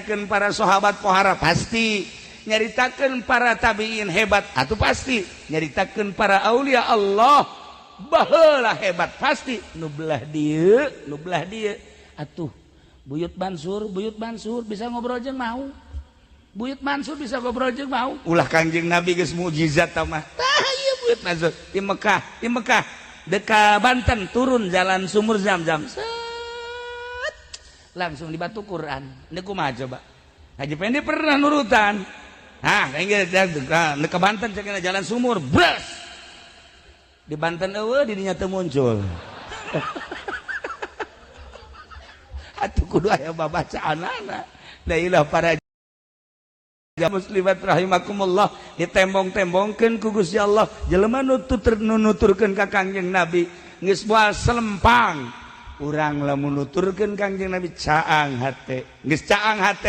Nyaritakeun para sahabat pohara, pasti nyaritakeun para tabiin hebat atuh, pasti nyaritakeun para aulia Allah baheula hebat, pasti nu belah dieu, nu belah dieu atuh. Buyut Mansur, Buyut Mansur bisa ngobrol jeung mau, Buyut Mansur bisa ngobrol jeung mau. Ulah, Kangjeng Nabi geus mukjizat mah. Tah, ieu Buyut Mansur di Mekah, di Mekah deka Banten, turun jalan sumur Zam-Zam, set, langsung di batu Quran. Ini kumaha coba? Haji Pendi pernah nurutan. Hah, ke Banten cek jalan sumur, bres. Di Banten eueuh, di dinya teu muncul. Atuh kudu aya babacaanana. La ilah, para muslimat rahimakumullah, ditembong-tembongkeun ku Gusti Allah jelema nu nuturkeun ka Kangjeng Nabi geus moal selempang. Urang lamun nuturkeun Kangjeng Nabi, caang hate, geus caang hate.